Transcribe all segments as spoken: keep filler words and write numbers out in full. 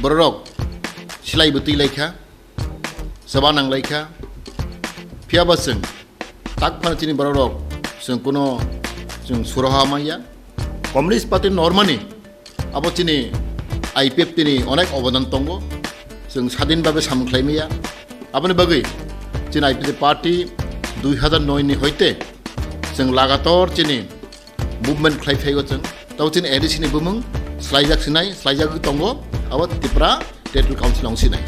Bororok silai bwtwi lai kha, chaba nang lai kha. Phiya ba chwng tak phano chini bororok chwng kuno chwng suroha manya. Communist Party normani abo chini I P F T ni onek obodan tongo. Chwng sadin babe samung khlai maya. Aboni bagwi chini I P F T party dui hazar noi ni hoite chwng lagator chini movement khlai phaigo chwng. Tabo chini A D C ni bumung slaijak sinai, slaijak tongo, abo Tripura Territorial Council ong sinai.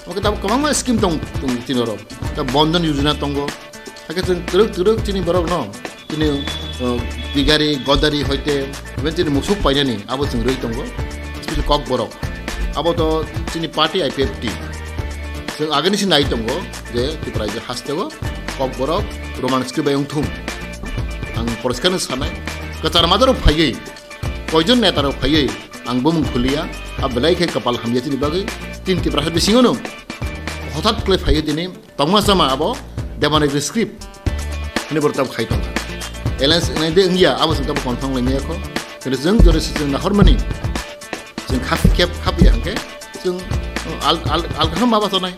Oke, tabo kwbangma scheme tong, tong chini oro. Ta Bandhan Yojana tongo. Hakhe chwng twrwk twrwk chini borok no, chini, uh, bigari, godari hoite, even chini musuk painani, abo chwng rwi tongo. Special Kokborok. Abo to chini party I P F T. Chwng agini si nai tongo je Tripura je hasteo Kokborok Roman script bai wngthung. Ang poriskar no sanai. Kwchar majaro phaiwi, koijon netarok phaiwi ang bumung khuliya. A belai khe kwpal hamya chini bagwi. Tin Tripura ha bisingo no hothat khlai phaiwi tini tongma chama abo Devanagari script hwnwi borok tab khai tongkha. Alliance wngnai de wngya, abo chwng tabuk confirm laimaya kho. Kintu chwng jori se chwng nahormani, chwng khap kep khap ya hwnkhe chwng al, al, al kaham ma batonai.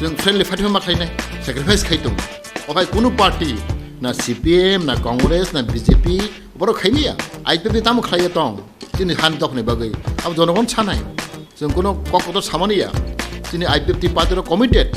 Chwng friendly party ma khlainai, sacrifice khai tong. Okhai kunu party, na C P M, na Congress, na B J P, borok khaimaya. I P F T tamo khlaiya tong. Chini han dokni bagwi. Abo jonogon sanai. Chwng kuno kok kotor samani ya. Chini I P F T party rok committed.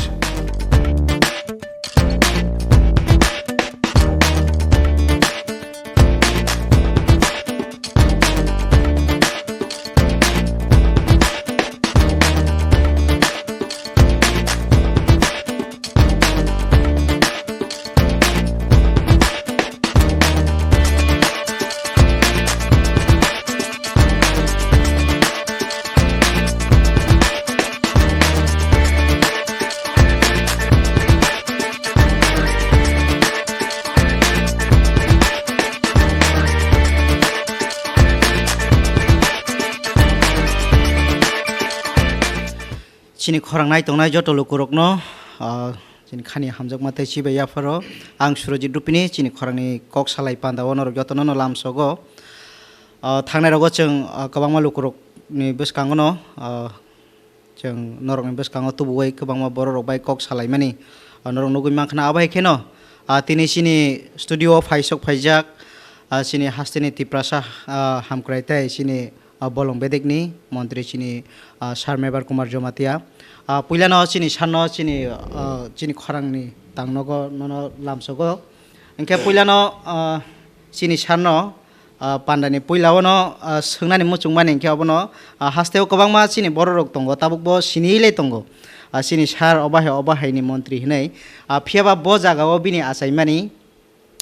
Chini khorang nai tongnai joto lukurokno, ah, chini khani hamjakma tei chibai yapharo. Ang Surojit Rupini, chini khorangni kok salai pandao norok jotono no lamsogo. Ah, thangnai rogo chwng, ah, kwbangma lukurokni bwskango no, ah, chwng norokni bwskango tubuwi kwbangma bororok bai kok salaimani, ah, norok nugwi mankha na. Abo hai kheno, ah, tini chini studio o phaisok phaijak, ah, chini hasteni Tiprasa, ah, hamkrai tei chini ah, bolong bedekni montri chini, ah, Sir Mebar Kumar Jamatia. Ah, puilano chini sarno chini, ah, chini khorangni tangnogo nono lamsogo. Hinkhe puilano, ah, chini sarno, ah, pandani puilaono, ah, swngnani muchungmani hinkhe obono, ah, hasteo kwbangma chini bororok tongo, tabukbo siniwi lai tongo. Ah, chini sir obo hai obo haini montri hinwi. Ah, phiyaba bo jagao bini achaimani,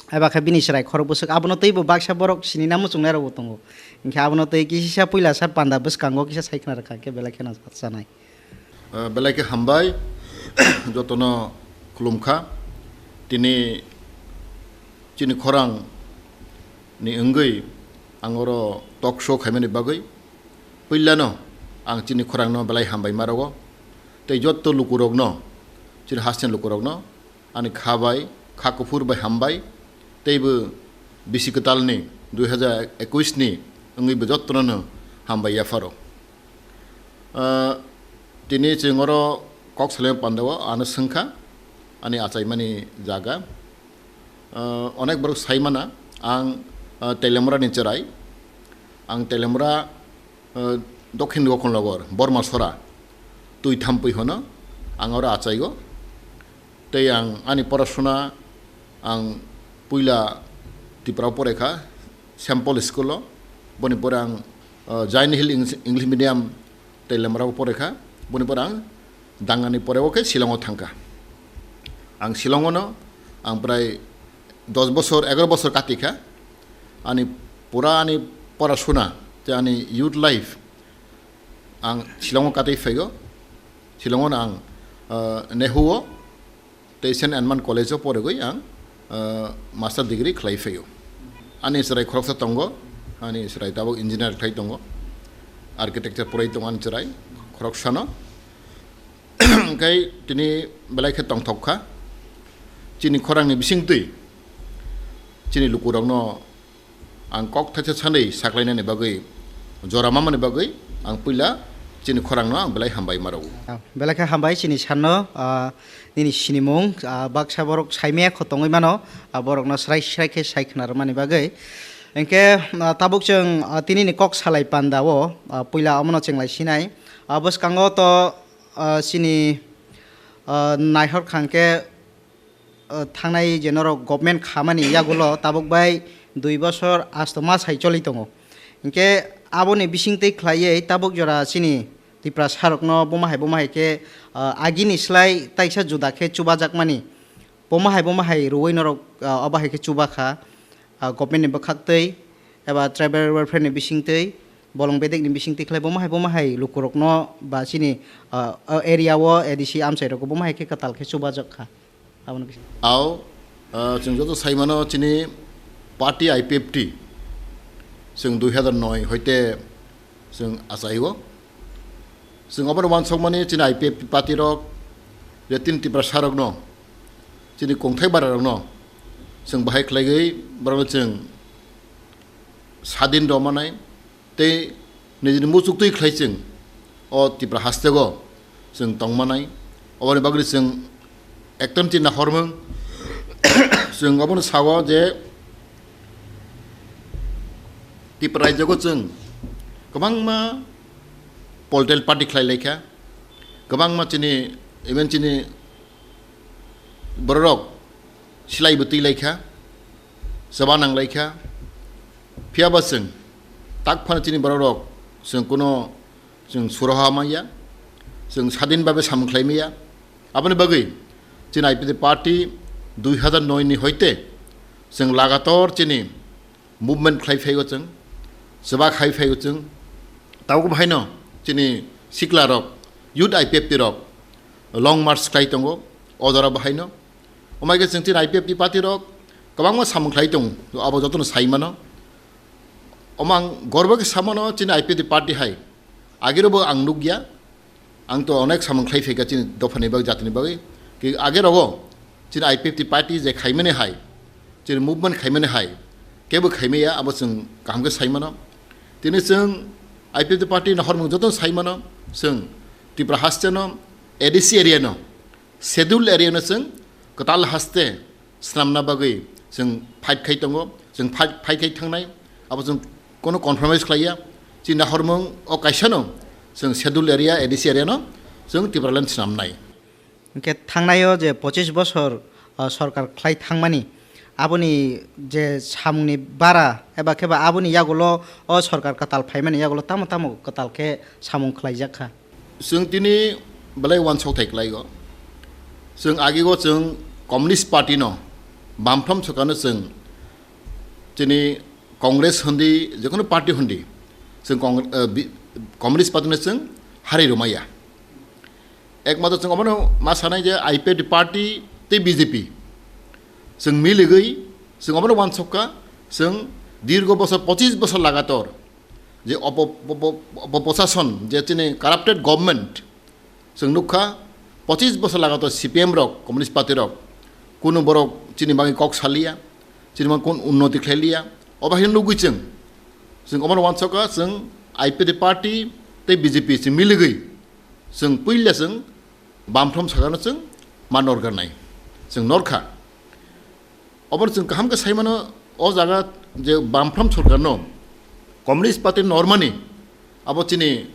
Eba khe bini chwrai khorok bwswk abono twibo baksa borok sinina muchungnai rokbo tongo. Hinkhe abono twi kisa puila sa panda bwskango kisa sai khna rwkha, hinkhe belai kheno chanai. Ah, belai khe hambai, jotono khulumkha. Tini chini khorang ni wngwi ang oro talk show khaimani bagwi puilano ang chini khorangno belai hambai ma rwo. Tei jotto lukurokno, chini hasteni lukurokno ani kha bai, kha kuphur bai hambai, teibo bisi kwtalni dui hazar ekush ni wngwi bo jottono no hambai yapharo. Ah, tini chwng oro kok salaima pandao ano swngkha, ani achaimani jaga. Ah, onek borok saimana, ang, ah, Teliamura ni chwrai, ang Teliamura, ah, Dokhin Gokhonlogor, Borma Sora, twi thampui hono, ang oro achaigo. Tei ang ani porasona ang puila Tripura o porekha, Saint Paul School o, boni pore ang, ah, Jain Hill Eng-, English Medium Teliamura o porekha, boni pore ang Dangani pore o khe Shillong o thangkha. Ang Shillong o no ang prai dos bosor, egaro bosor katikha. Ani pura ani porasona tei ani youth life ang Shillong o katwi phaio. Shillong o no ang, ah, Nehu o tei Saint Edmund College o porigwi ang, ah, master degree khlai phaio. Ani chwrai khoroksa tongo, ani chwrai tabuk engineer khlai tongo, architecture porai tongo ani chwrai khoroksano. Hwnkhe tini belai khe tongthok kha chini khorangni bisingtwi chini lukurokno ang kok thaisa sanwi saklainani bagwi, jora mamani bagwi ang puila chini khorangno ang belai hambai ma rwo. Ah, belai khe hambai chini sanno, ah, nini sinimung, ah, baksa borok saimaya kho tongwi mano, ah, borokno srai srai khe sai khna rwmani bagwi. Hinkhe, ah, tabuk chwng, ah, tinini kok salai panda o, ah, puila omono chwng lai sinai. Ah, bwskango to, ah, chini, ah, naihor khangkhe, ah, thangnai je norok government khamani yagulo tabuk bai dui bosor asto mas hai choli tongo. Hinkhe aboni bisingtwi khlaiwi tabuk jora chini Tiprasarokno bomo hai bomo hai khe, ah, agini slai taisa juda khe chubajakmani. Bomo hai bomo hai rwui norok, ah, obo hai khe chubakha, ah, government ni bwkhaktwi eba tribal welfare ni bisingtwi, bolong bedek ni bisingtwi khlai bomo hai bomo hai lukurokno ba chini, ah, ah, area o A D C amchai rok bomo hai khe kwtal khe chubajak kha. Aboni bising. Ao, ah, chwng joto saimano chini party I P F T, chwng dui hazar noi hoite chwng achaigo. Chwng obono uansukmani chini I P F T party rok, je tin Tiprasa rokno, chini kongthai bara rokno, chwng bahai khlaigwi borokno chwng sadin rw manai, tei nijini muchuk twi khlai chwng o Tipra hasteo chwng tong manai. Oboni bagwi chwng ekta chini nahormung, chwng obono sao je Tipra raijogo chwng kwbangma political party khlai laikha, kwbangma chini, even chini bororok silai bo twi laikha, chaba nang laikha, phiyaba chwng tak phano chini bororok chwng kuno chwng suroha maya, chwng sadin babe samung khlai maya. Aboni bagwi chini I P F T party dui hazar noi ni hoite chwng lagator chini movement khlai phaigo chwng, chwbak hai phaigo chwng. Tabuk bahaino chini sikla rok, youth I P F T rok long march khlai tongo, o jora bahaino. Omai khe chwng chini I P F T party rok kwbangma samung khlai tongo, abo jotono sai mano. Omo ang gorbo khe samano chini I P F T party hai. Agirokbo ang nukya, ang to onek samung khlai phaikha chini dophani bagwi, jatini bagwi. Ki age rogo chini I P F T party je khaimani hai, chini movement khaimani hai, kebo khaimaya, abo chwng kaham khe sai mano. Tini chwng I P F T party ni hormung joto sai mano, chwng Tripura haste no, A D C area no, schedule area no chwng kwtal haste swnamna bagwi chwng fight khai tongo, chwng fight, fight khai thangnai, abo chwng kono compromise khlaiya. Chini nahormung o kaisa no chwng schedule area, A D C area no chwng Tipraland swnamnai. Hinkhe thangnaio je pochis bosor, o, sorkar khlai thangmani, aboni je samungni bara eba khe ba aboni yagulo o sorkar kwtal phaimani yagulo tamo tamo kwtal khe samung khlaijak kha? Chwng tini belai uansukthai khlaigo. Chwng agigo chwng Communist Party no, Bamphrom Sorkar no chwng chini Congress hundi, jekono party hundi, chwng Cong-, eh, bi-, Communist Party no chwng hari rwmaya. Ekmatro chwng obono ma sanai je I P F T party tei B J P chwng miligwi chwng obono uansukha, chwng dirgo bosor, pochis bosor lagator je opo-, opo-, opo-, oposason, je chini corrupted government, chwng nukha, pochis bosor lagator C P M rok, Communist Party rok, kunu borok chini bagwi kok saliya, chini bagwi kunu unnoti khlailiya. Obo hai nugwi chwng, chwng obono uansukha, chwng I P F T party tei B J P chwng miligwi, chwng puila chwng Bamphrom Sorkar no chwng ma norgarnai, chwng norkha. Obono chwng kaham khe sai mano, o jaga je Bamphrom Sorkar no Communist Party normani, abo chini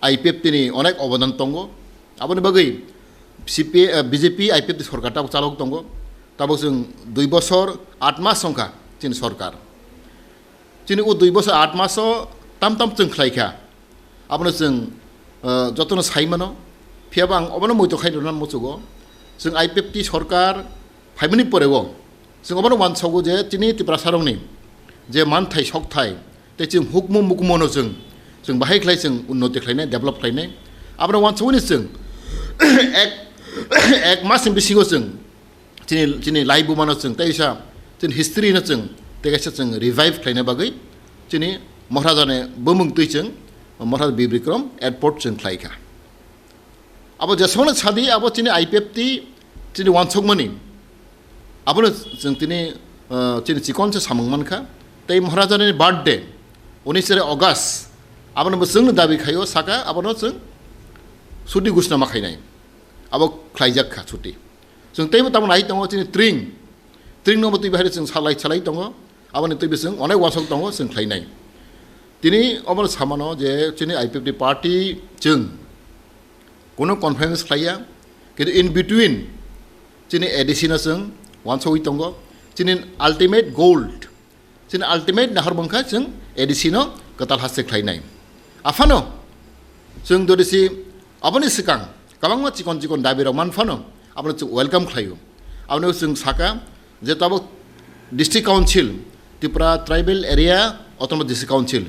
I P F T ni onek obodan tongo. Aboni bagwi C P I, eh, B J P I P F T sorkar tabuk chalok tongo. Tabuk chwng dui bosor aat mas wngkha chini sorkar. Chini o dui bosor aat maso tam tam chwng khlaikha. Abono chwng, eh, jotono sai mano. Phiyaba ang obono muitu khai rwna muchugo. Chwng I P F T sorkar phaimani porego chwng obono uansogo je chini Tiprasarokni je manthai sokthai tei chwng hukmu mukmuno chwng, chwng bahai khlai chwng unnoti khlainai, develop khlainai. Abono uansogoni chwng ek, ek masni bisingo chwng chini, chini laibumano chwng teisa chini history no chwng tei kaisa chwng revive khlaina bagwi chini Maharajani bumung twi chwng Maharaja Bir Bikram Airport chwng khlaikha. Abo jesongno sadi abo chini I P F T chini uansukmani, abono chwng tini, ah, chini chikon se samung mankha. Tei Maharajani birthday unis August, abono bo chwngno dabi khaio, saka abono chwng chuti gusna ma khainai. Abo khlaijak kha chuti. Chwng teibo tamo nai tongo chini tring. Tring no bo twi bahai chwng salai salai tongo. Aboni twi bising onek wasok tongo chwng khlainai. Tini obo samano je chini I P F T party chwng kono conference khlaiya. Kintu in between chini A D C no chwng wansogwi tongo. Chini ultimate goal, chini ultimate nahar bwngkha chwng A D C no kwtal haste khlainai. Aphano chwng dodisi aboni swkang kwbangma chikon chikon dabi rok man phano abono chwng welcome khlaio. Abono chwng saka je tabuk District Council, Tripura Tribal Area Autonomous District Council,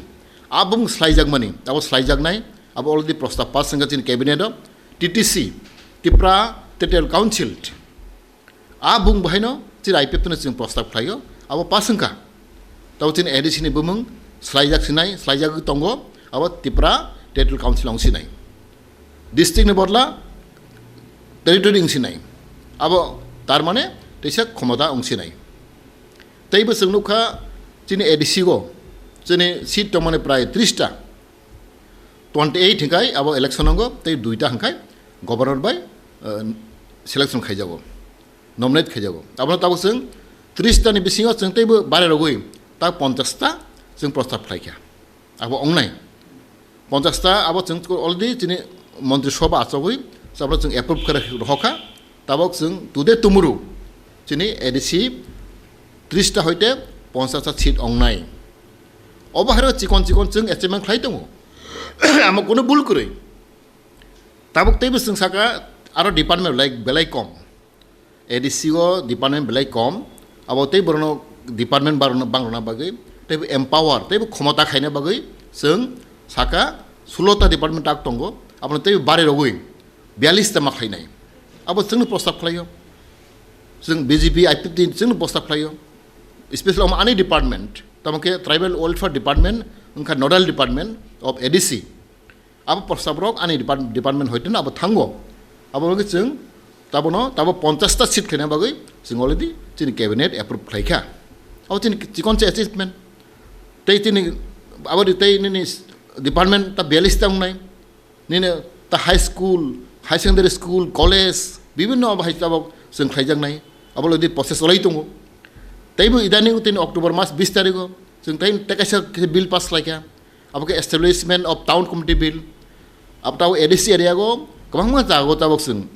abung slaijakmani, abo slaijaknai, abo already prostab pass wngkha chini cabinet o, T T C, Tripura Territorial Council, a bung bahaino chini I P F T no chwng prostab khlaio, abo pass wngkha. Tabo chini A D C ni bumung slaijak sinai, slaijagwi tongo, abo Tripura Territorial Council wng sinai. District ni bodla territory wng sinai. Abo tar mane teisa khomota wng sinai. Teibo chwng nukha chini A D C o, chini seat tongmani prai tris ta, twenty eight hwnkhe abo election nango, tei duita hwnkhe governor bai, eh, selection khaijago, nominate khaijago. Abono tabuk chwng tris ta ni bisingo chwng teibo bare rogwi ta ponchash ta chwng prostab khlaikha. Abo wngnai. Ponchash ta abo chwng already chini Montri Sabha achogwi, abo chwng approve khe rohorkha. Tabok chwng today tomorrow chini A D C tris ta hoite ponchash ta seat wngnai. Obo hairo chikon chikon chwng achievement khlai tongo. Amo kono bul kwrwi. Tabok teibo chwng saka aro department belai, belai kom. A D C o department belai kom, abo tei borokno department barokno bangrokna bagwi, teibo empower, teibo khomota khaina bagwi chwng saka sulo ta department tak tongo, abono teibo bari rogwi biyallis ta ma khlainai. Abo chwngno prostab khlaio. Chwng B J P I P F T chwngno prostab khlaio. Special omo ani department, tamo khe Tribal Welfare Department wngkha nodal department of A D C. Abo prostab rok ani depart-, department hoite no abo thango. Abo bagwi chwng tabono tabo ponchash ta seat khlaina bagwi chwng already chini cabinet approve khlaikha. Abo chini chikon se achievement. Tei chini abo di tei nini department ta biyallis ta wngnai. Nini ta high school, high secondary school, college, bibinno abo hai tabok chwng khlaijaknai. Abo already process olai tongo. Teibo idaning tini October mas bis tarigo chwng tei tei kaisa bill pass khlaikha. Abo khe Establishment of Town Committee Bill. Abo tabok A D C area o kwbangma jaga o tabok chwng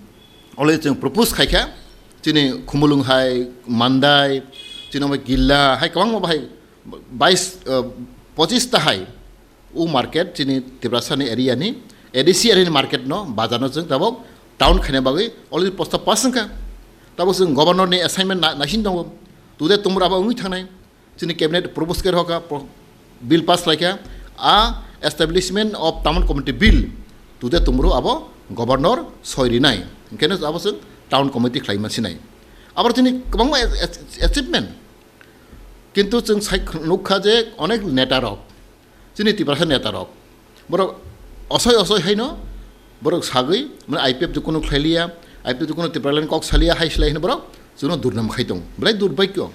already chwng propose khaikha. Chini Khumulwng hai, Mandai, chini omo Gilla hai kwbangma bahai bais, eh, pochis ta hai o market chini Tiprasani area ni A D C area ni market no bazar no chwng tabok town khaina bagwi already prostab pass wngkha. Tabok chwng governor ni assignment na-, naising tongo. Today tomorrow abo wngwi thangnai. Chini cabinet propose khe rokha, pro-, bill pass khlaikha, a Establishment of Town Committee Bill, today tomorrow abo governor soi rinai, hwnkhe no abo chwng town committee khlai ma sinai. Abo chini kwbangma ach-, ach-, achievement. Kintu chwng sai nukha je onek neta rok, chini Tiprasa neta rok, borok osoi osoi haino borok sagwi, mane I P F T kunu khlailiya, I P F T kunu Tipraland kok saliya hai slai hino borok chwngno durnam khai tongo. Belai durbhagyo.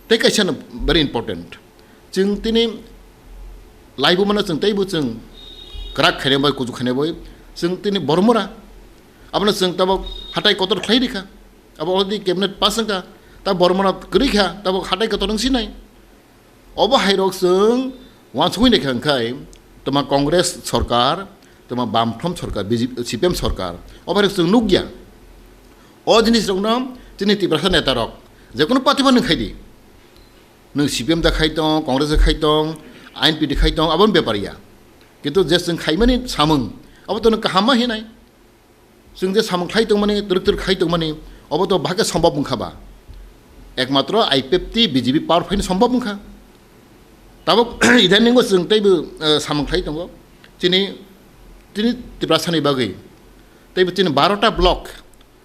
Tei kaisa no very important. Chwng tini laibu mano chwng teibo chwng kwrak khaina bai kuchuk khaina bai chwng tini bormora. Abono chwng tabok hatai kotor khlai rikha. Abo already cabinet pass wngkha. Ta bormora kwrwi kha, tabok hatai kotor wng sinai. Obo hai rok chwng wansugwi naikha hwnkhe, toma Congress sorkar, toma Bamfront sorkar, B J P, C P M sorkar, obo hai rok chwng nukya. O jinis rokno chini Tiprasa neta rok, jekono party bo nwng khai di. Nwng C P M da khai tong, Congress da khai tong, I N P da khai tong, aboni bepar ya. Kintu je chwng khaimani samung, abo to nwng kaham ma hinai. Chwng je samung khlai tongmani, twrwk twrwk khai tongmani, obo to bahai khe sombhob wngkha ba. Ekmatro I P F T B J P power phaino sombhob wngkha. Tabuk idaningo chwng teibo, eh, samung khlai tongo. Chini, chini Tiprasani bagwi. Teibo chini barota block,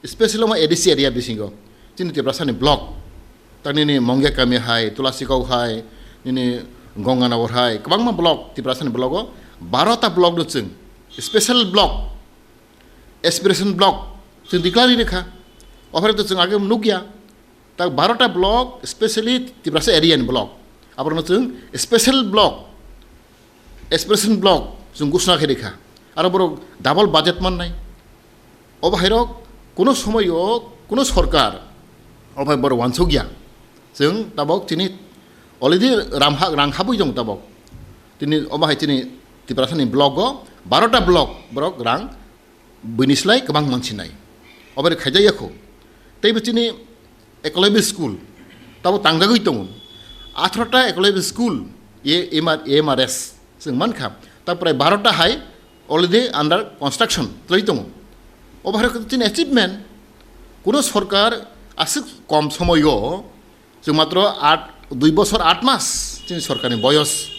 specially omo A D C area bisingo. Chini Tiprasani block. Ta nini Mongya kami hai, Tulasikau hai, nini Gonganagar hai, kwbangma block, Tiprasani block o, barota block no chwng, special block, aspiration block, chwng declare rikha. Ophai to chwng age nukya. Ta barota block, specially Tiprasa area ni block. Aborno chwng special block, aspiration block, chwng ghosna khe rikha. Aro borok double budget mannai. Obo hairok kuno somoio kuno sorkar obo hai borok wansukya. Chwng tabok chini already ramha-, rang habwi tongo tabok. Tini obo hai chini Tiprasani block o barota block borok rang buini slai kwbang mansinai. Obo hai khaijak yakho. Teibo chini Eklavya school tabo tangjagwi tongo. Atharota Eklavya school, A M R, A M R S chwng mankha. Ta prai barota hai already under construction twlai tongo. Obo hai chini achievement. Kuno sorkar aswk kom somoyo, chwng matro at, dui bosor at mas chini sorkarni boyos.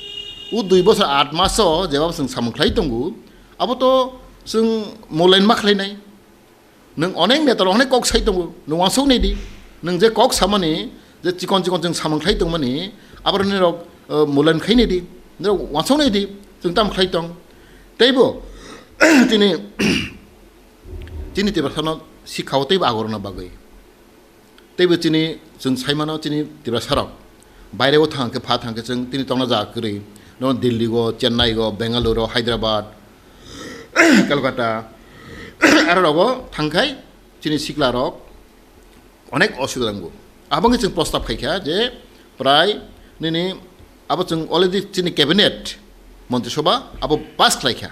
O dui bosor at maso jeba chwng samung khlai tongo, abo to chwng mulayan ma khlainai. Nwng onek netar onek kok sai tongo, nwng wansuk nai di. Nwng je kok samani, je chikon chikon chwng samung khlai tongmani, aborok nirok, eh, mulayan khai nai di. Nirok wansuk nai di, chwng tam khlai tong. Teibo, chini, chini Tiprasano sikhao teibo agorna bagwi. Teibo chini, chwng saimano chini Tiprasarok. Baireo thang khe pha thang khe chwng tini tongna jaga kwrwi. No Delhi go, Chennai go, Bengaluru, Hyderabad, Kolkata, aro rogo thangkhai chini sikla rok onek osubida nango. Aboni chwng prostab khaikha je prai nini abo chwng already chini cabinet, Montri Sabha abo pass khlaikha.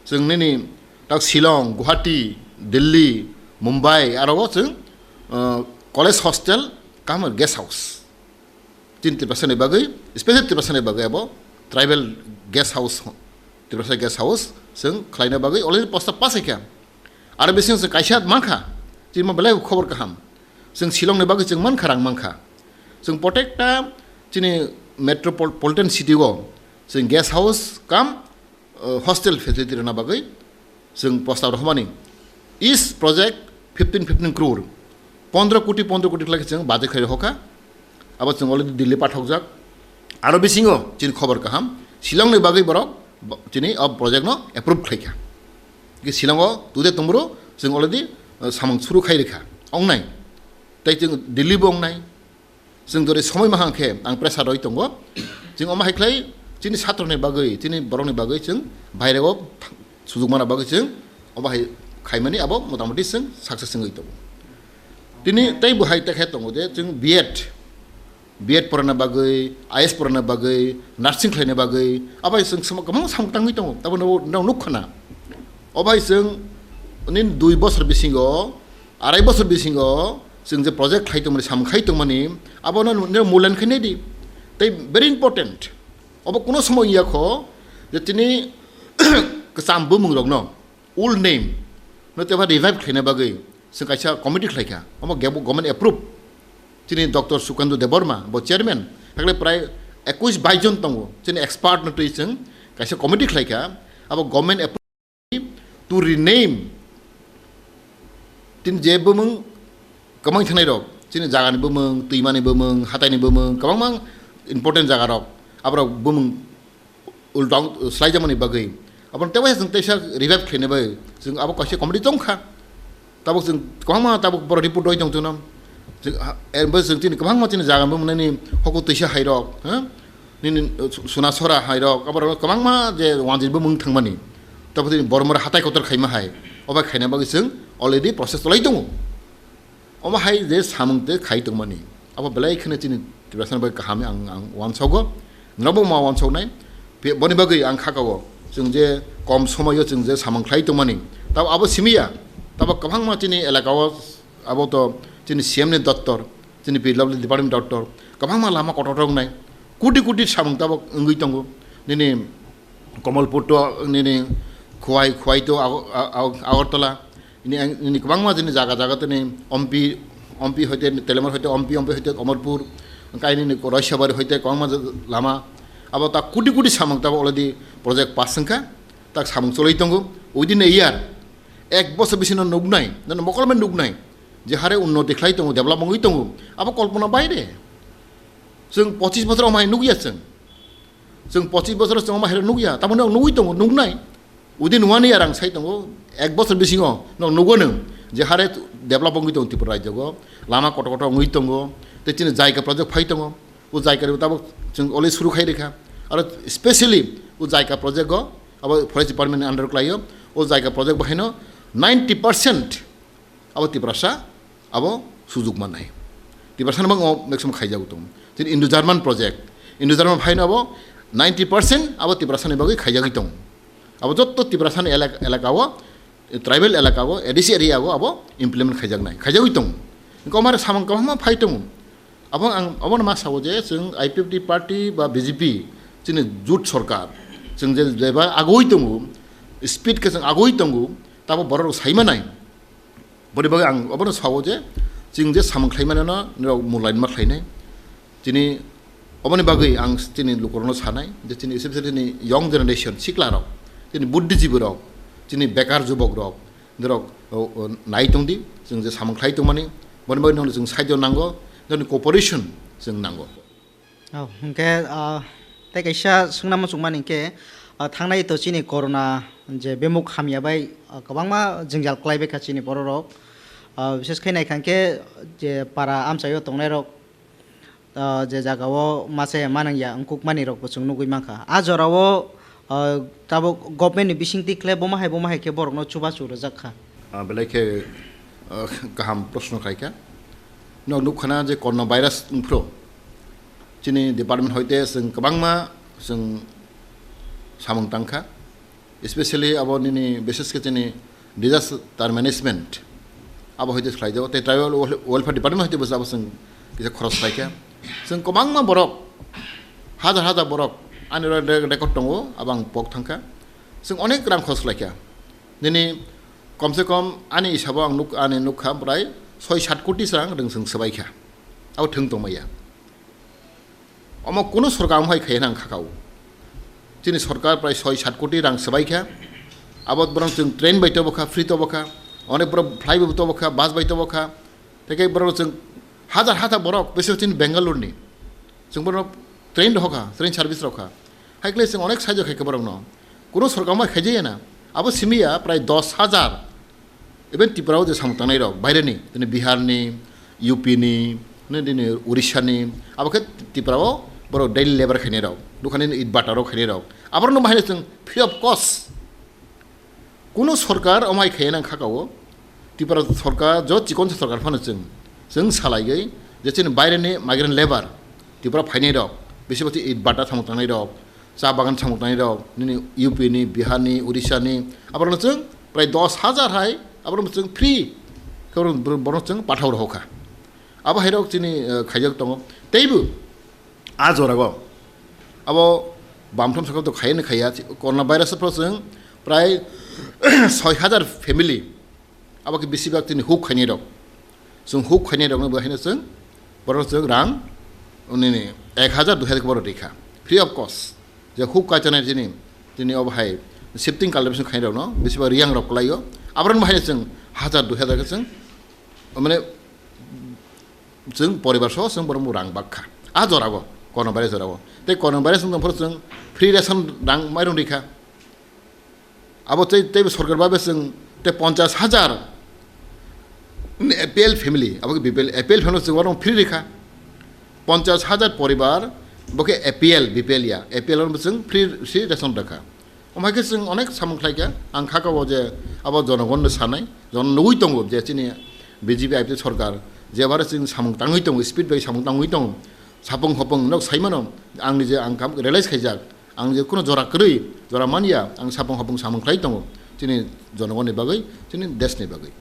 Chwng nini tak Shillong, Guwahati, Delhi, Mumbai aro chwng, uh, college hostel, kam guest house. Chini Tiprasani bagwi, special Tiprasani bagwi abo tribal guest house, Tiprasa guest house chwng khlaina bagwi already prostab pass kha. Aro bising se kaisa mankha, chini belai khobor kaham. Chwng Shillong ni bagwi chwng mankha, rang mankha. Chwng protekta chini metropolitan city o chwng guest house kam, uh, hostel facility rwna bagwi chwng prostab rohormani. Each project fifteen fifteen crore, pondro koti, pondro koti khlai chwng budget khlai rohorkha. Abo chwng already Delhi pathokjak. Aro bisingo chini khobor kaham, Shillong ni bagwi borok bo-, chini o project no approve khlaikha. Ki Shillong o tude tumro chwng already, uh, samung suru khai rikha. Ongnai. Tei chwng Delhi bo ongnai. Chwng jori somoi ma hang khe ang pressure roi tongo. Chwng omo hai khlai chini satro ni bagwi, chini borok ni bagwi chwng baire o thang-, sujuk mana bagwi chwng omo hai khaimani abo motamoti chwng success wngwi tongo. Tini tei bo hai tekhe tongo je chwng B Ed, B Ed porana bagwi, I A S porana bagwi, nursing khlaina bagwi, abo hai chwng sama-, kwbangma samung tangwi tongo. Abo no, no nuk khana. Obo hai chwng nini dui bosor bisingo, arai bosor bisingo, chwng je project khlai tongmani, samung khai tongmani, abono nini mulan khainai di. Tei very important. Obo kuno somoy ya kho, je tini kwcham bumung rokno, old name, no teba revive khlaina bagwi, chwng kaisa committee khlaikha. Omo gebo government approve. Chini Doctor Sukendu Debbarma, bo chairman, hakle prai ekush bais jon tongo. Chini expert no twi chwng kaisa committee khlaikha. Abo government approve to rename. Tin je bumung kwbang thanai rok, chini jagani bumung, twimani bumung, hataini bumung, kwbangma important jaga rok, aborok bumung ultong swlaijamani bagwi. Aboni tebo chwng teisa revive khlaina bagwi chwng abo kaisa committee tongkha. Tabuk chwng kwbangma tabuk borok report roi tong chwngno. Chwng ha-, erbo chwng chini kwbangma chini jaga bumung nani hoko twisa hai rok, ha? Nini, uh, su-, suna sora hai rok, abo rok kwbangma je wanjwi bumung thangmani. Tabuk chini bormora hatai kotor khaima hai. Obo khaina bagwi chwng already process cholai tongo. Omo hai je samung tei khai tongmani, abo belai kheno chini Tiprasani bagwi kaham ang, ang uansogo, norokbo ma uansoknai. Pe-, boni bagwi ang khakao, chwng je kom somoio chwng je samung khlai tongmani, tabo abo simi ya, tabo kwbangma chini elakao abo to chini C M ni doptor, chini P W D department doptor, kwbangma lama kotor wngnai, koti koti samung tabo wngwi tongo, nini Komolpur to nini Khowai, Khowai to Ago-, A-, A-, Agartala, Ini ang, ini kwbangma chini jaga jaga tini Ompi, Ompi hoite Telemar hoite Ompi, Ompi hoite Omorpur, kaini ni Roisabari hoite kwbangma ja-, lama. Abo ta koti koti samung tabo already project pass wngkha, tak samung choloi tongo. Within a year, ek bosor bisino nuknai, nono mokol bai nuknai, je hare unnoti khlai tongo, develop wngwi tongo, abo kolpona baire. Chwng pochis bosor omai nukya chwng. Chwng pochis bosor chwng omo hai nukya, tamoni nok nugwi tongo, nuknai. Within one year ang sai tongo, ek bosor bisingo nok nugo nwng, je hare develop wngwi tongo Tripura rajyo go, lama kotor kotor wngwi tongo, tei chini Jaica project phai tongo, o Jaica ni tabuk chwng already suru khai rikha, aro specially o Jaica project go abo forest department ni under o khlaio, o jaga project bahaino ninety percent abo Tiprasa abo sujug mannai. Tiprasa ni bangwi maximum khaijagwi tongo. Chini Indo-German project, Indo-German phaino abo ninety percent abo Tiprasa ni bagwi khaijagwi tongo. Abo jotto Tiprasa ni elak-, elaka o, tribal elaka o, A D C area o abo implement khaijaknai, khaijagwi tongo. Engkho omare samung kwbangma phai tongo. Abo ang, obono ma sao je chwng I P F T party ba B J P chini jut sorkar, chwng je jeba agoi tongo, speed khe chwng agoi tongo, tabo borok rok sai manai. Boni bagwi ang obono sao je chwng je samung khlai manano nirok mulai ma khlainai. Chini oboni bagwi ang chini lukurokno sanai je chini especially chini young generation sikla rok, chini buddhijibi rok, chini bekar jubok rok, norok, o, o, nai tongdi, chwng je samung khlai tongmani, boni bagwi nono chwng side o nango, noni cooperation chwng nango. Oh, hwnkhe, ah, tei kaisa swngna muchungmani hwnkhe, ah, thangnai to chini corona je bemuk hamya bai, ah, kwbangma jwngjal kwlaibaikha chini bororok. Ah, bises khe naikha hwnkhe je para amchaio tongnairok, ah, je jagao masa ya manang ya wngkukmani rokbo chwng nugwi mankha. A jorao, ah, tabuk government ni bisingtwi khle bomo hai bomo hai khe borokno chubachu rwjak kha. Ah, belai khe, ah, kaham proshno khaikha. Nok nukkhana je corona virus wngphru chini department hoite chwng kwbangma chwng samung tangkha. Especially abo nini, bises khe chini disaster management, abo hoite khlai jago, tei tribal wel-, welfare department hoite bo abo chwng kisa khoros khlai kha. Chwng kwbangma borok, hajar hajar borok ani re-, re-, record tongo, abo ang pok thangkha. Chwng onek rang khoros khlai kha. Nini kom se kom ani hisabo ang nuk-, ani nukha prai soi sat koti se rang rwng chwng swbai kha. Abo thwng tongmaya. Omo kunu sorkar omo hai khaiya nang kha kao. Chini sorkar prai soi sat koti rang swbai kha. Abo borok chwng train bai tobo kha, free tobo kha. Onek borok fly bai tobo kha, bus bai tobo kha. Tei khe borok chwng hajar hajar borok, bises chini Bangalore ni. Chwng borok train rohor kha, train service rok kha. Hai khlai chwng onek saijo khai khe borok no. Kunu sorkar omo hai khaijaya na. Abo simi ya prai dos hajar. Even Tripura o je samung tangnai rok, baire ni, tini Bihar ni, U P ni, tini Orissa ni, abo khe Tripura o borok daily labour khainai rok, dukhan ni it bata rok khainai rok. Abo rok no bahai chwng free of cost. Kunu sorkar omo hai khaiya nang kha kao, Tripura sorkar, jo chikon sa sorkar phano chwng, chwng salai gwi, je chini baire ni migrant labour, Tripura phainai rok, bisi bisi it bata samung tangnai rok, cha bagan samung tangnai rok, nini U P ni, Bihar ni, Orissa ni, abo rok no chwng prai dos hajar hai, abo rok no chwng free, khe abo rok, bo rok chwng pathao rohor kha. Abo hai rok chini, eh, khaijak tongo. Teibo, a jora go, abo bamtham sakha to khaiya ni khaiya, corona virus phano chwng prai soi hajar family, abo khe bisi bak chini huk khainai rok. Chwng huk khainai rok no bo haino chwng, borok chwng rang, nini ek hajar dui hajar borok rikha, free of cost. Je huk kaichanai chini, chini obo hai shifting cultivation khainai rok no, bisi bak riyang rok kwlaio, abo rok no bahai chwng hajar dui hajar khe chwng, mane, chwng poribar so chwng borok rang bak kha. A jora go, corona virus jora go. Tei corona virus wng tong phuru chwng free ration rang mairung rikha. Abo tei, tei sorkar babe chwng tei ponchas hajar ni A P L family, abo khe B P L, A P L family chwng oro free rikha. Ponchas hajar poribar, bo khe A P L, B P L ya, A P L oro chwng free, free ration rikha. Omo hai khe chwng onek samung khlai kha. Ang kha kabo je abo jonogon no sanai, jon nugui tongo je chini B J P I P F sorkar je bare chwng samung tangwi tongo, speed bai samung tangwi tongo. Sapung hopung nok sai mano, ang ni je ang kam realize khaijak, ang je kuno jora kwrwi, jora manya, ang sapung hopung samung khlai tongo chini jonogon ni bagwi, chini desh ni bagwi.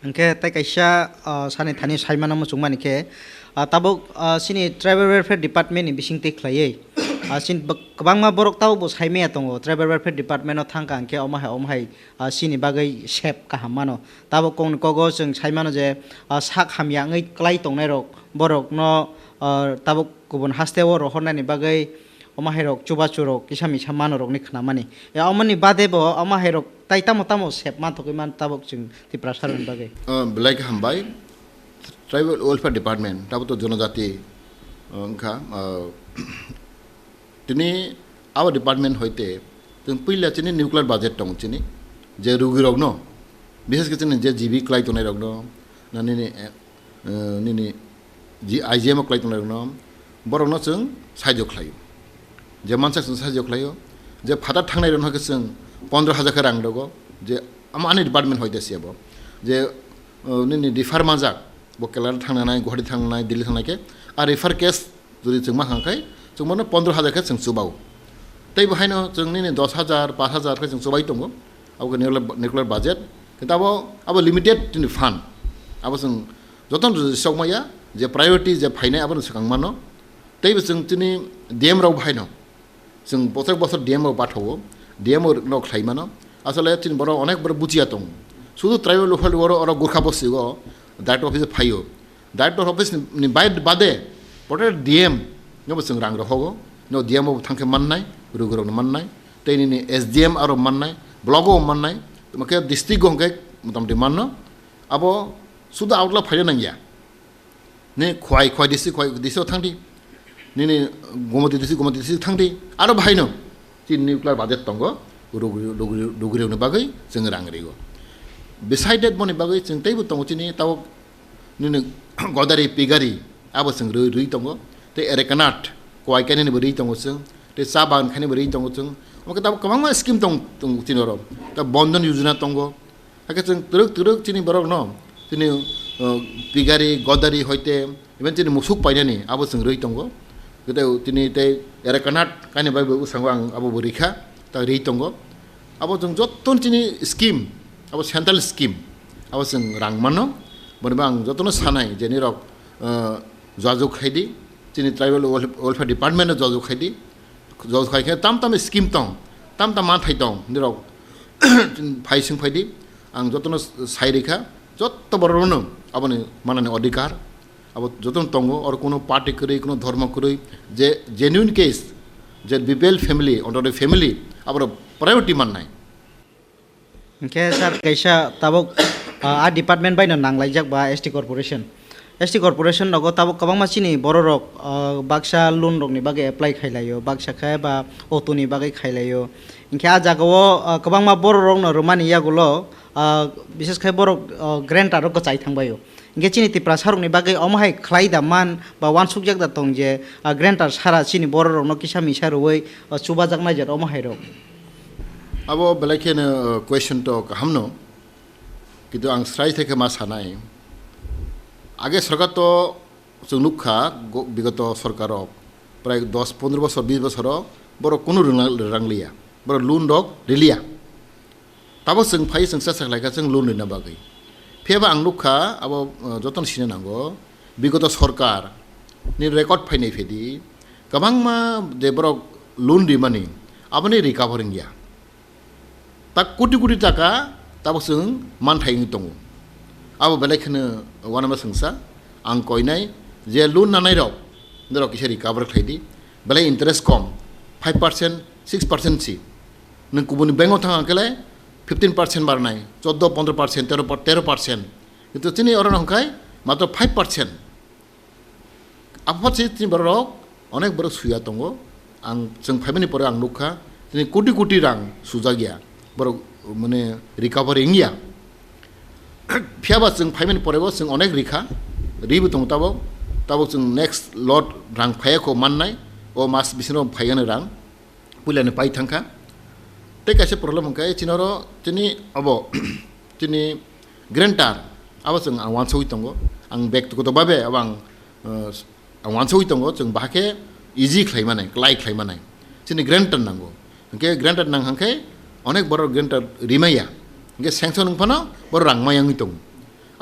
Hwnkhe tei kaisa, ah, sani thani saimano muchungmani khe, ah, tabuk, ah, chini Tribal Welfare Department ni bisingtwi khlaiwi, ah, chini bw-, kwbangma borok tabuk bo saimaya tongo, Tribal Welfare Department o thangkha hwnkhe omo hai, omo hai, ah, chini bagwi sep kaham mano. Tabuk kokni kogo chwng saimano je, ah, sak hamya wngwi kwlai tongnairok, borokno, ah, tabuk kubun hasteo rohornani bagwi, omo hai rok chubachu rok kisa misa mano rokni khnamani. Ya, omoni bade bo omo hai rok tai tamo tamo sep manthogwi man tabuk chwng Tiprasa rokni bagwi. Ah, belai khe hambai. Tribal Welfare Department, tabuk to jonojati, ah, wngkha, ah, tini abo department hoite chwng puila chini nuclear budget tongo chini, je rugi rokno, bishes khe chini je G B kwlai tongnai rokno, na nini, eh, eh, nini ji-, I G M o kwlai tongnai rokno, borokno chwng saijo khlaio. Je mansak chwng saijo khlaio, Je phatar thangnai rok no khe chwng pondro hajar khe rang rogo, je ama ani department hoite se bo, je, uh, nini refer manjak, bo Kerala thangnai, Guwahati thangnai, Delhi thangnai khe, a refer case jodi chwng ma hang khai, chwng bono pondro hajar khe chwng chubao. Tei bo haino chwng nini dos hajar, pash hajar khe chwng chubai tongo, abo khe nuclear, nuclear budget. Kintu abo, abo limited tini fund. Abo chwng jotono rwjak maya, je priority je phainai abono swkang mano. Tei bo chwng chini D M rok bo haino. Chwng bosor bosor D M rok pathogo, D M rok no khlai mano. Asole chini borok onek borok buchiya tongo. Sudu tribal welfare oro, oro Gurkha bosti o director office phaio. Director office ni bai-, bade, protected D M no bo chwng rang rohogo. No D M o thangkhe mannai, rugi rok no mannai. Tei nini S D M aro mannai, block o mannai. Tamo khe district o hwnkhe motamoti manno. Abo sudu outlaw phaina nangya. Ni Khwai, Khwai district, Khwai district o thangdi. Nini Gomoti district, Gomoti district thangdi. Aro bahaino chini nuclear budget tongo, rugri-, rugri-, rugrirokni bagwi chwng rang rio. Beside that boni bagwi chwng teibo tongo chini tabuk nini Godari, Pigari, abo chwng rwi, rwi tongo. Tei Erekanat, Kwai kainani bo rwi tongo chwng. Tei cha bagan khainani bo rwi tongo chwng. Omo khe tabuk kwbangma scheme tong, tong chini oro. Ta Bandhan Yojana tongo. Hakhe chwng twrwk twrwk chini borokno, chini, uh, Pigari, Godari hoite, even chini musuk painani abo chwng rwi tongo. Tei chini tei Erekanat kaini bai bo bwskango ang abo bo rikha, ta rwi tongo. Abo chwng jottoni chini scheme, abo central scheme, abo chwng rang mano. Boni bo ang jotono sanai je nirok, uh, jojak khaidi, chini tribal welf-, welfare department no jojak khaidi. Jobs khai khe tam tam scheme tong, tam tam manthai tong, nirok phai swng phai di, ang jotono sai rikha, joto borok rokno aboni manani odhikar, abo jotono tongo, oro kuno party kwrwi, kuno dhormo kwrwi, je genuine case, je B P L family, order family, aboro priority mannai. Hingkhe sir, kaisa tabuk, ah, a department bai no nanglaijak ba S T corporation. S T corporation nogo tabuk kwbangma chini borok rok, ah, baksa loan rok ni bagwi apply khai laio, baksa khe ba auto ni bagwi khai laio. Hingkhe a jaga o, ah, kwbangma borok rok no rwmani yagulo, ah, bises khe borok, ah, guarantor rok kwchai thang baio. Hingkhe chini Tiprasa rokni bagwi omo hai khlai da man ba uansukjak da tong je, ah, guarantor sara chini borok rokno kisa misa rwui, ah, chubajak nai jat omo hai rok. Abo belai kheno, ah, question to kaham no. Kintu ang srai thai khe ma sanai. Age sorkar to chwng nukha go-, bigoto sorkar rok prai dos pondro bosor, bis bosor o borok kunu rwngla-, rwrangliya. Borok loan rok riliya. Tabo chwng phai chwng cha sakhlai kha chwng loan rina bagwi. Phiya ba ang nukha abo, uh, jotono sina nango, bigoto sorkar ni record phainai phedi, kwbangma je borok loan rimani aboni recovery wngya. Tak koti koti taka tabo chwng manthai wngwi tongo. Abo belai kheno uanama swngsa ang koinai je loan nanai rok, norok kisa recovery khlai di, belai interest kom, five percent, six percent si. Nwng kubuni bank o thang khe le fifteen percent barnai, choddo, pondro percent, tero, tero percent. Kintu chini oro hwnkhe matro five percent. Aphot se chini borok rok onek borok suya tongo. Ang chwng phaimani pore ang nukha chini koti koti rang sujak ya. Borok mane recovery wngya. Phiya ba chwng phaimani pore bo chwng onek rikha. Ribo tongo tabok. Tabok chwng next lot rang phaiya kho mannai. O mas bisingo phaigani rang. Puilani pai thangkha. Tei kaisa problem hwnkhe chini oro chini abo chini guarantor abo chwng ang uansugwi tongo. Ang bektigoto babe abo ang, uh, ang uansugwi tongo, chwng bahai khe easy khlai manai, klai khlai manai. Chini guarantor nango. Hwnkhe guarantor nang hwnkhe onek borok guarantor rimaya. Hwnkhe sanction wng phano borok rang mayangwi tongo.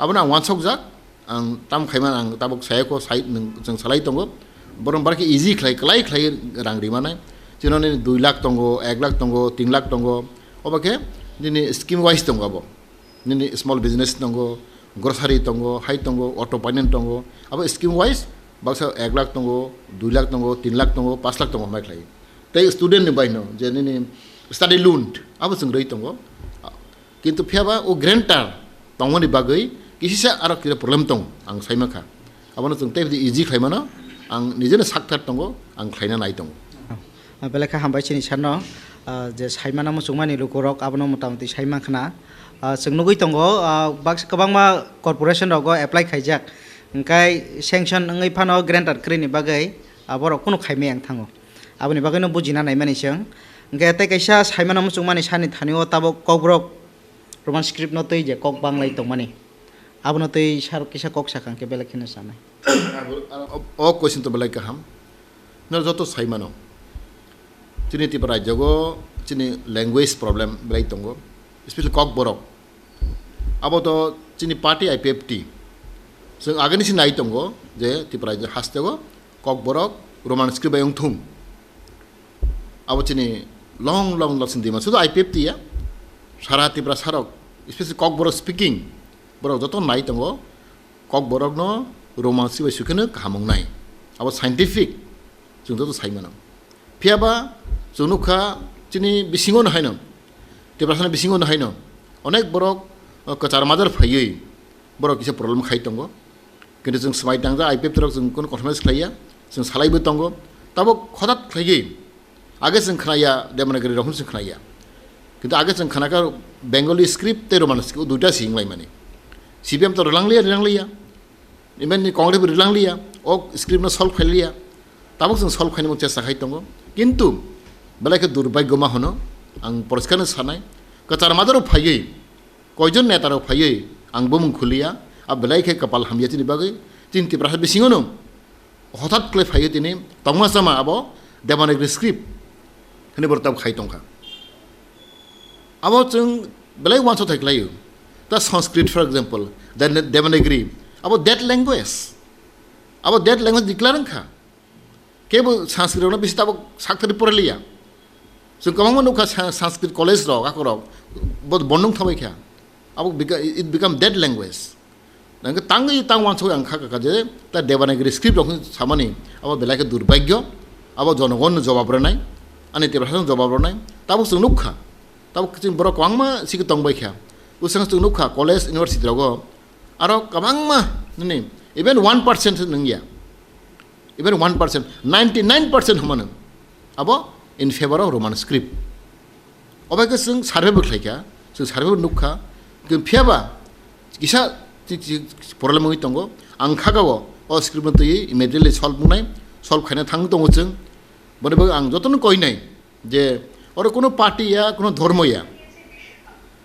Abono ang uansukjak. Ang tam khaimani ang tabuk saya kho sai nwng chwng salai tongo. Borok barokhe easy khlai, klai khlai rang rimanai. Chini nini dui lakh tongo, ek lakh tongo, tin lakh tongo. Obo khe nini scheme wise tongo abo. Nini small business tongo, grocery tongo, hai tongo, auto finance tongo. Abo scheme wise baksa ek lakh tongo, dui lakh tongo, tin lakh tongo, pash lakh tongo hambai khlai. Tei student ni baino je nini study loan abo chwng rwi tongo. Kintu phiya ba o guarantor tongmani bagwi kisisa aro kira problem tong ang sai mankha. Abono chwng tei easy khlai mano, ang nijeno sakthar tongo, ang khlaina nai tongo. Ah, belai kha hambai chini sir no, ah, je sai mana muchungmani lukurok abono motamoti sai mankha na. Ah, chwng nugwi tongo, ah, baksa kwbangma corporation rogo apply khaijak, hwnkhe sanction wngwi phano guarantor kwrwini bagwi, ah, borok kunu khaimaya wng thango. Aboni bagwino bujina naimani chwng. Hwnkhe tei kaisa saimano muchungmani sani thani o tabuk kokborok Roman script no twi je kok banglai tongmani. Abono twi sar kisa kok sakha hwnkhe belai kheno sanai. Abo, abo, o question to belai kaham. No joto saimano. Chini Tripura rajyogo chini language problem belai tongo. Especially kokborok. Abo to chini party I P F T. Chwng agini si nai tongo je Tripura rajyo hasteo kokborok Roman script bai wngthung. Abo chini long long lasing dima. Sudu I P F T ya. Sara Tripura sarok, especially kokborok speaking. Borok joto nai tongo. Kokborokno Roman script bai sukheno kaham wngnai. Abo scientific. Chwng joto saimano. Phiyaba chwng nukha chini bisingo no haino. Tiprasani bisingo no haino. Onek borok, o, kwchar majar phaiwi borok kisa problem khai tongo. Kintu chwng swmai tangjak I P F T rok chwng kono compromise khlaiya. Chwng salaibo tongo. Tabuk hothat khlaiwi age chwng khnaya Devanagari rok chwng khnaya. Kintu age chwng khnakha Bengali script tei Roman script o duita si wnglaimani. C P M to rwlangliya, rwlangliya. Even ni Congress bo rwlangliya. O script no solve khailiya. Tabuk chwng solve khainani chesta khai tongo. Kintu belai khe durbhagyo ma hono ang poriskar no sanai. Kwchar majaro phaiwi koijon neta rok phaiwi ang bumung khuliya. A belai khe kapal hamya chini bagwi. Chini Tiprasa bisingo no hothat khlai phaiwi tini tongma sama abo Devanagari script hwnwi borok tabuk khai tongkha. Abo chwng belai uansuk thai khlaio. Ta Sanskrit, for example, then Devanagari, abo dead language. Abo dead language declare wngkha. Kebo Sanskrit rokno bisi tabuk sakthari poraliya. Chwng kwbangma nukha Sa-, Sanskrit college rok, akorok, bo bondong thabai kha. Abo beca-, it become dead language. Nang tangwi tang uansuk ang kha kha je ta Devanagari script rok samani abo belai khe durbhagyo, abo jonogon jobab rwnai, ani Tiprasa jobab rwnai, tabuk chwng nukha, tabuk chwng borok kwbangma sigi tongbai kha, bwskango chwng nukha college university rogo aro kwbangma nini even one percent nungya, even one percent, ninety nine percent hwnmano abo in favor of Roman script. Obai khe chwng survey bo khlai kha, chwng survey bo nuk kha, khe phiyaba kisa chi-, chi-, problem wngwi tongo. Ang kha kha o, o script no twi immediately solve wngnai, solve khaina thang tongo chwng. Boni bagwi ang jotono koinai je oro kuno party ya, kuno dhormo ya.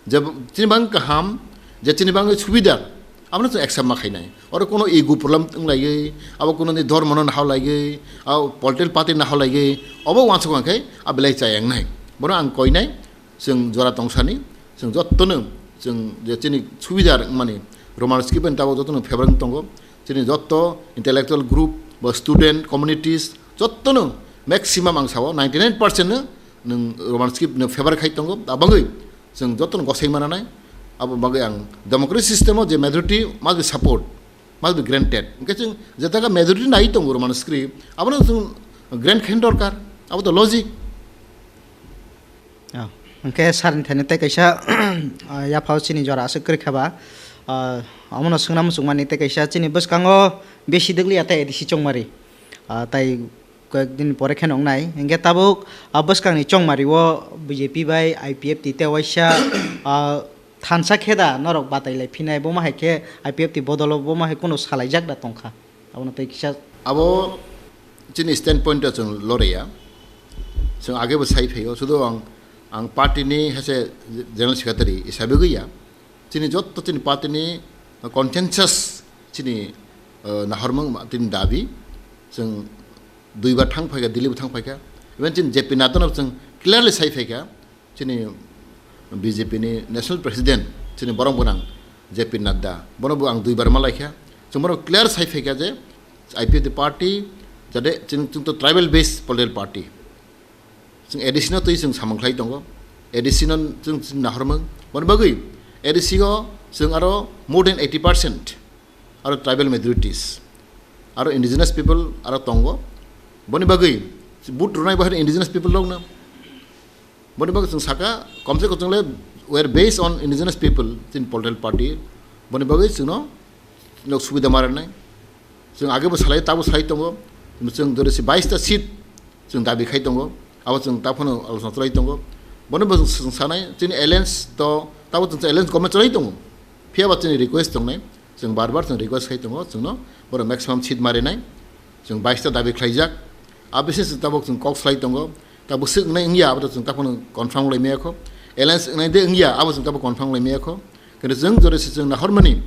Je chini bang kaham, je chini bang subida, abono chwng accept ma khainai. Oro kuno ego problem wnglaiwi, abo kuno ni dhormo no nahaolaiwi, abo political party nahaolaiwi, obo uansuk khe a belai chaya wngnai. Bono ang koinai, chwng jora tongsani, chwng jottono, chwng je chini subida wngmani Roman script ni tabuk jottono favor wng tongo. Chini jotto intellectual group ba student communities jottono maximum ang sao ninety nine percent no nwng Roman script no favor khai tongo. Abagwi chwng jotono gosai mananai. Abo bagwi ang democratic system o je majority must be support, must be granted. Hwnkhe chwng jetaga majority nai tongo Roman script, abono chwng grant khaina dorkar, abo to logic. Oh, hwnkhe sir ni thani tei kaisa, ah, yaphao chini jora aswk kwrwi kha ba, ah, omono swngna muchungmani tei kaisa chini bwskango besi dwgliya tei A D C chongmari, ah, tai koyek din pore khe nongnai. Hingke tabuk, ah, bwskangni chongmari o B J P bai I P F T tei waisa, ah, thansa khe da norok batai lai phinai, bo ma hai khe I P F T bodolo bo ma hai kunu salaijak da tongkha. Abono tei kisa. Abo chini standpoint o chwng loreya. Chwng age bo sai phaio, sudu ang, ang party ni hase general secretary hisabe gwiya. Chini jotto chini party ni consensus chini, eh, nahormung ma-, tini dabi. Chwng duibar thang phaikha, Delhi bo thang phaikha. Even chini J P Nadda no chwng clearly sai phaikha. Chini B J P ni national president, chini borok gwnang J P Nadda. Bono bo ang duibar ma laikha. Chwng bono clear sai phaikha je I P F T party, jate chwng, chwng to tribal based political party. Chwng A D C no twi chwng samung khlai tongo. A D C no chwng, chwng nahormung. Boni bagwi A D C o chwng aro more than eighty percent aro tribal majorities, aro indigenous people aro tongo. Boni bagwi vote rwnai bahai indigenous people rokno. Boni bagwi chwng saka, komse kom chwng le we are based on indigenous people, chini political party. Boni bagwi chwngno nok subida ma rwnai. Chwng age bo salai, tabo salai tongo. Chwng jodi se bais ta seat chwng dabi khai tongo. Abo chwng ta phano alochona chalai tongo. Bono bo chwng sanai, chini alliance to, tabo chwng alliance government chalai tongo. Phiya ba chini request tongnai, chwng bar bar chwng request khai tongo, chwngno boro maximum seat ma rinai. Chwng bais ta dabi khlaijak. A B C chwng tabuk chwng kok salai tongo. Tabuk swk wngnai wngya, abo to chwng taphano confirm lai maya kho. Alliance wngnai de wngya, abo chwng tabuk confirm lai maya kho. Kintu chwng jora se chwng nahormani,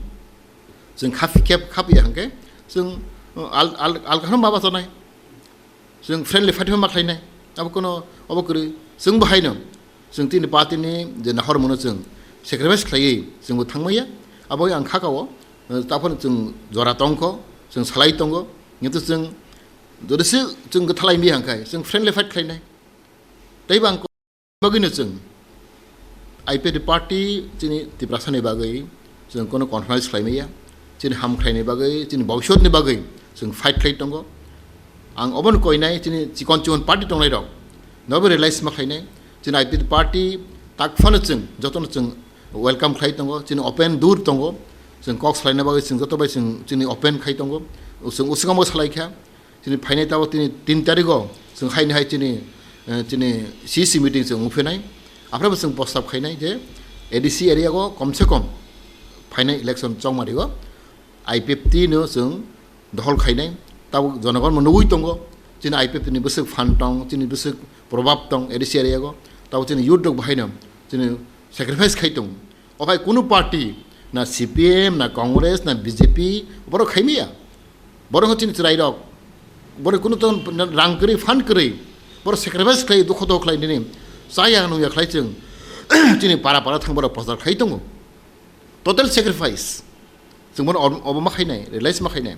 chwng khapi khe khapiya hwnkhe chwng, uh, al-, al-, alka phano ma bachanai. Chwng friendly fight phano ma khlainai. Abo kono, abo kwrwi. Chwng bo haino. Chwng tini party ni je nahormano chwng sacrifice khlaiwi chwng bo thangmaya. Abo ang kha kao, uh, taphano chwng jora tongkho, chwng salai tongo. Kintu chwng jodi se chwng kwthalai mi hangkhai, chwng friendly fight khlainai. Tei bang bagwino chwng I P F T party chini Tiprasani bagwi chwng kono compromise khlai maya. Chini hamkhraini bagwi, chini bhobishyotni bagwi chwng fight khlai tongo. Ang obono koinai chini chikon chikon party tongnai rok nobo realize ma khlainai. Chini I P F T party tak phano chwng jotono chwng welcome khlai tongo. Chini open door tongo. Chwng kok salaina bagwi chwng joto bai chwng chini open khai tongo. Chwng usukamo salai kha. Chini phainai tabuk tini tin tarigo chwng haini hai chini, eh, chini C C meeting chwng wngphinai. Aphre bo chwng prostab khainai je A D C area go kom se kom phainai election chongmarigo I P F T no chwng dohol khainai. Tabuk jonogon bo nugwi tongo chini I P F T ni bwswk phan tong, chini bwswk probab tong A D C area go. Tabuk chini youth rok bo haino chini sacrifice khai tongo. Okhai kunu party, na C P M, na Congress, na B J P, borok khaimaya. Borok chini chwrairok. Borok kunu to rang kwrwi, fund kwrwi. Borok sacrifice khlai, dukho dukho khlai nini. Chaya nungya khlai chwng. Chini para para thang borok prochar khlai tongo. Total sacrifice. Chwng bono ob-, obo ma khainai, realize ma khainai.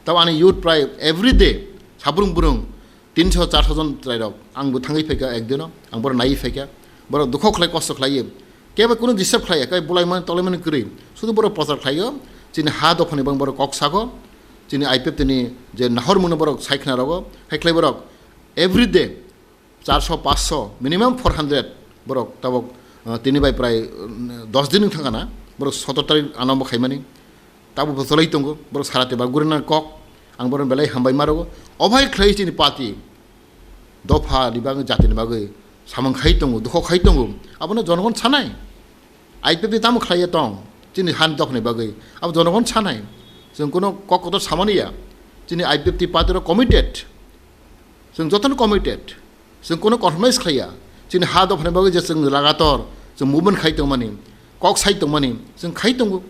Tabo ani youth prai every day, sabrung burung, tinso charso jon chwrairok, ang bo thangwi phaikha ekdino, ang borok naiwi phaikha, borok dukho khlai, kosto khlaiwi, kebo kunu disturb khlaiya, kebo bulaimani tolaimani kwrwi, sudu borok prochar khlaio, chini ha dophani bang borok kok sago, chini I P F T ni je nahormano borok sai khna rogo, hai khlai borok every day charso, paanso, minimum four hundred borok tabok, uh, tini bai prai, uh, dos din wng thangkha na, borok sotor tarik ano bo khaimani. Tabuk bo cholai tongo, borok sara teba gurina kok, ang borok belai hambai ma rwo. Obai khlai chini party, dopha ni bagwi, jati ni bagwi samung khai tongo, dukho khai tongo, abono jonogon sanai. I P F T tamo khlaiya tong, chini han dopha ni bagwi, abo jonogon sanai. Chwng kuno kok kotor samani ya, chini I P F T party rok committed, chwng jotono committed. Chwng kuno compromise khlaiya. Chini ha dophani bagwi je chwng lagator chwng movement khai tongmani, kok sai tongmani, chwng khai tongo.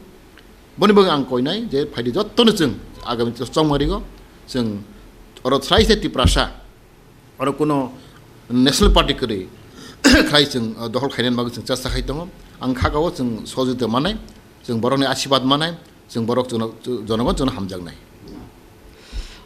Boni bagwi ang koinai je phaidi jotono chwng agami chongmarigo chwng oro try se Tiprasa, oro kuno national party kwrwi khlai chwng, uh, dohol khainani bagwi chwng chesta khai tongo. Ang khakao chwng sojita manai, chwng borokni asibad manai, chwng borok chwngno, chw-, jonogon chwngno hamjaknai.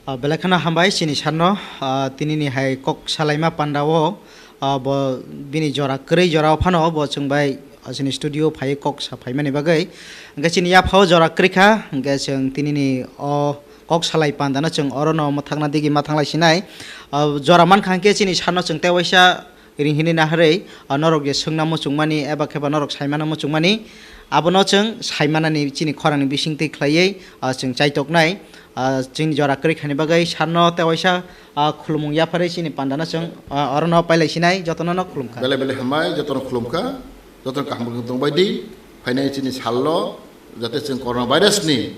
Ah, belai kheno hambai chini sarno, ah, tinini hai kok salaima pandao, ah, bo bini jora kwrwi jorao phano bo chwng bai, ah, chini studio phaiwi kok sa phaimani bagwi. Hwnkhe chini yaphao jora kwrwi kha, hwnkhe chwng tinini o kok salai pandano chwng orono mwthakna digi ma thanglai sinai. Ah, jora mankha hwnkhe chini sarno chwng tei waisa ring hini naharwi, ah, norok je swngna muchungmani eba khe ba norok saimano muchungmani, abono chwng saimanani chini khorangni bisingtwi khlaiwi, ah, chwng chaitoknai, ah, chini jora kwrwi khani bagwi sarno tei waisa, ah, khulumung yapharwi chini pandano chwng, ah, orono pailai sinai, jotono no khulumkha. Belai belai hambai, jotono khulumkha, jotono kaham tongbai di, phainai chini sallo, jate chwng corona virus ni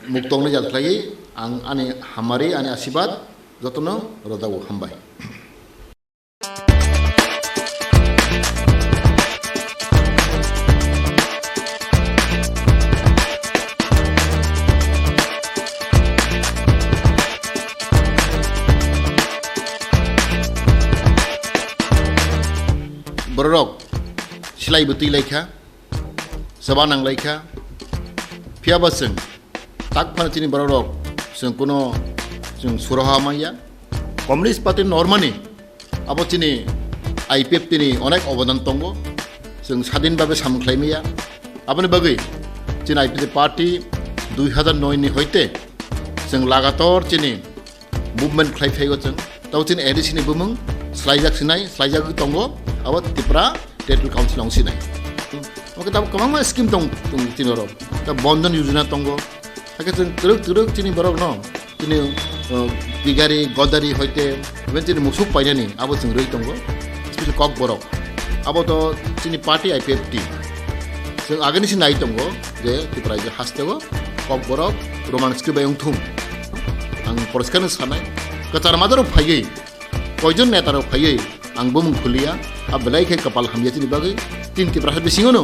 mukto wngnai jat khlaiwi, ang ani hamari, ani asibad, jotono rodao hambai. Bororok silai bwtwi laikha, chaba nang laikha, phiyaba chwng tak phano chini bororok chwng kuno chwng suroha manya. Communist Party normani abo chini I P F T ni onek obodan tongo, chwng sadin babe samung khlai maya. Aboni bagwi chini I P F T party dui hazar noi ni hoite chwng lagator chini movement khlai phaigo chwng. Tabo chini A D C ni bumung slaijak sinai, slaijagwi tongo, abo Tripura Territorial Council ong sinai. Oke, tabo kwbangma scheme tong, tong chini oro. Tabo Bandhan Yojana tongo. Hakhe chwng twrwk twrwk chini borok no, chini, uh, bigari, godari hoite, even chini musuk painani, abo chwng rwi tongo. Especially Kokborok. Abo to chini party I P F T. Chwng agini se nai tongo je Tripura je hasteo Kokborok Roman script bai wngthung. Ang poriskar no sanai. Kwchar majarok phaiwi, koijon netarok phaiwi, Ang bumung khuliya, a belai khe kapal hamya chini bagwi. Tin Tipra hai bisingo no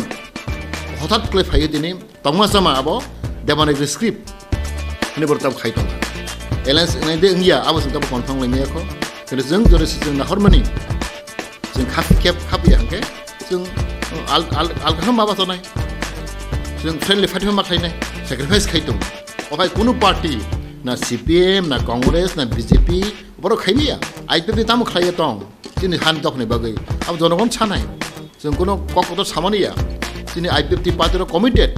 hothat kle phaiyo tini tongma sama abo Devanagari script. Hini borok tab khai tong. Alliance nai de wngya, abo sing tab confirm lai maya kho. Kene jeng jore si jeng nahor mani. Jeng khap kep khap ya hangke. Jeng al al al kaham ma ba tonai. Jeng friendly fight ma khlai nai. Sacrifice khai tong. Okai kunu party na C P M na Congress na B J P borok khai maya. I P F ni tamo khlai ya tong. Chini han dokhni bagwi. Abo jonogon sanai. Jeng kuno kok kotor samani ya. Chini I P F ni party rok committed.